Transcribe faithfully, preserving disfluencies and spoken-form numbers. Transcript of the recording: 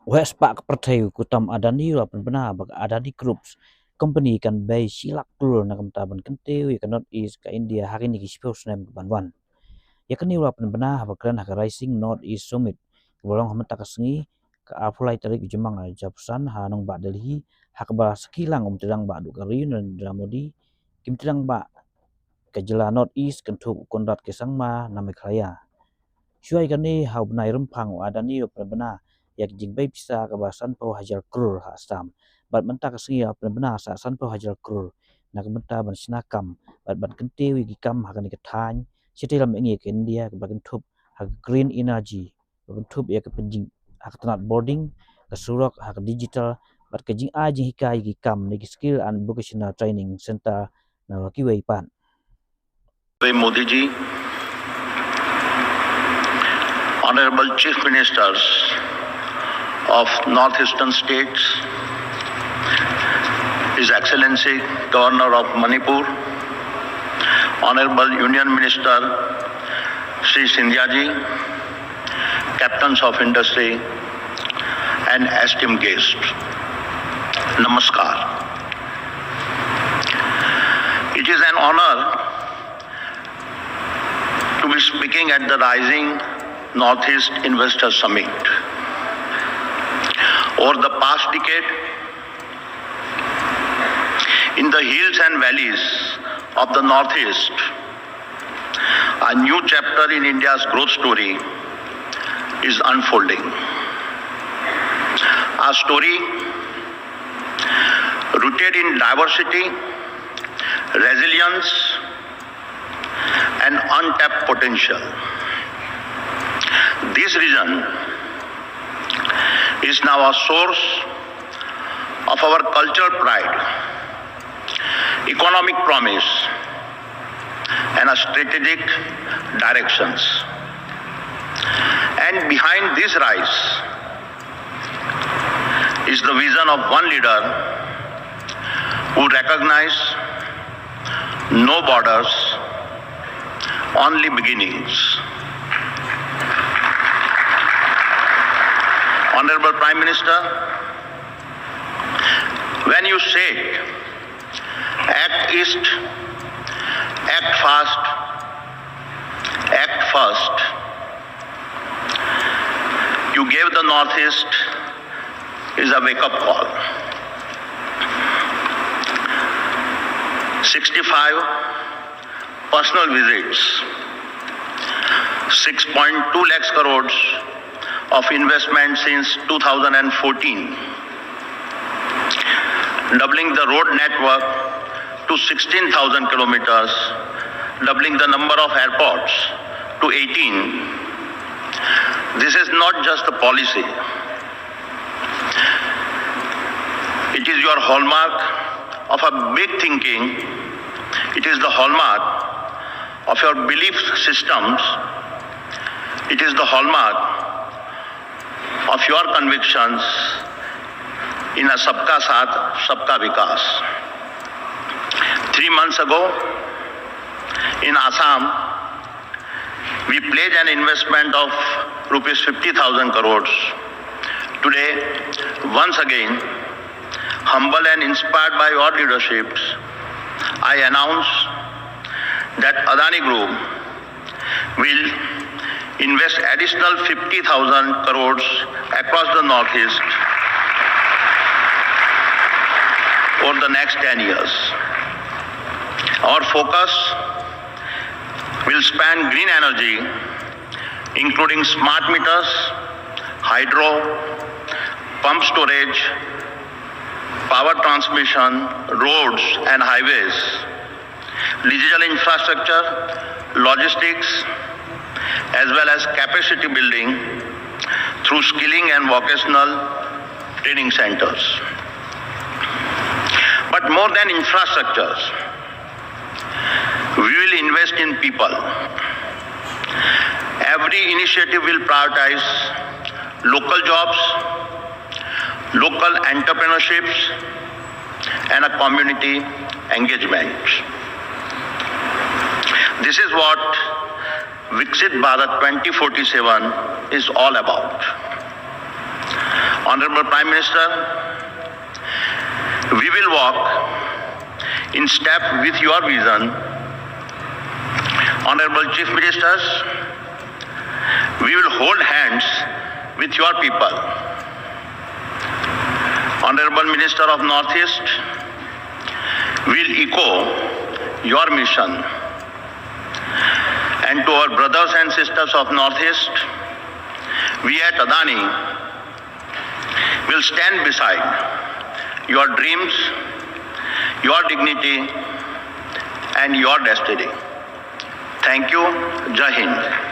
U heh spah ka pyrthei u Gautam Adani u la pynbna ba ka Adani Groups Company kan bei shi lak klur na ka bynta ban kyntiew ïa ka North East ka India ha kine ki shiphew snem ki ban wan. Ïa kane u la pynbna haba kren ha ka Rising North East Summit kaba long ha mynta ka sngi, ka arphew lai tarik u Jymmang arhajar arphew san ha nongbah Delhi, ha kaba sakhi lang u Myntri Rangbah duh ka ri u Narendra Modi, ki Myntri Rangbah ka jylla North East kynthup u Conrad K Sangma na Meghalaya. Shuwa ïa kane ha u bnai Rymphang u Adani u pynbna ïa ka jingbei pisa kaba sanphew hajar klur ha Assam. Bad mynta ka sngi u pynbna sa sanphew hajar klur na ka bynta ban shna kam bad ban kyntiew ïa ki kam ha kane ka thaiñ, shatei lam ïa ka India kaba kynthup ha ka green energy, ba kynthup ïa ka pynjing ha ka tnat bording, ka surok, ha ka digital, bad ka jingai jinghikai ïa ki kam ne ki skill and vocational training center na la kiwei pat. Modi ji, Honorable Chief Ministers of Northeastern States, His Excellency Governor of Manipur, Honorable Union Minister Shri Scindia ji, Captains of Industry, and esteemed guests. Namaskar. It is an honor to be speaking at the Rising Northeast Investor Summit. Over the past decade, in the hills and valleys of the Northeast, a new chapter in India's growth story is unfolding. A story rooted in diversity, resilience, and untapped potential. This region is now a source of our cultural pride, economic promise, and a strategic directions. And behind this rise is the vision of one leader who recognizes no borders, only beginnings. Honorable Prime Minister, when you said, "Act East, act fast, act first," you gave the Northeast is a wake-up call. Sixty-five personal visits, six point two lakhs crores of investment since two thousand and fourteen, doubling the road network to sixteen thousand kilometers, doubling the number of airports to eighteen. This is not just a policy. It is your hallmark of a big thinking. It is the hallmark of your belief systems. It is the hallmark of your convictions in a Sabka Saath, Sabka Vikas. Three months ago, in Assam, we pledged an investment of rupees fifty thousand crores. Today, once again, humbled and inspired by your leaderships, I announce that Adani Group will invest additional fifty thousand crores across the Northeast over the next ten years. Our focus will span green energy, including smart meters, hydro, pump storage, power transmission, roads and highways, digital infrastructure, logistics, as well as capacity building through skilling and vocational training centers. But more than infrastructures, we will invest in people. Every initiative will prioritize local jobs, local entrepreneurships, and a community engagement. This is what Viksit Bharat twenty forty-seven is all about. Honorable Prime Minister, we will walk in step with your vision. Honorable Chief Ministers, we will hold hands with your people. Honorable Minister of Northeast, we'll echo your mission. And to our brothers and sisters of Northeast, we at Adani will stand beside your dreams, your dignity, and your destiny. Thank you. Jai Hind.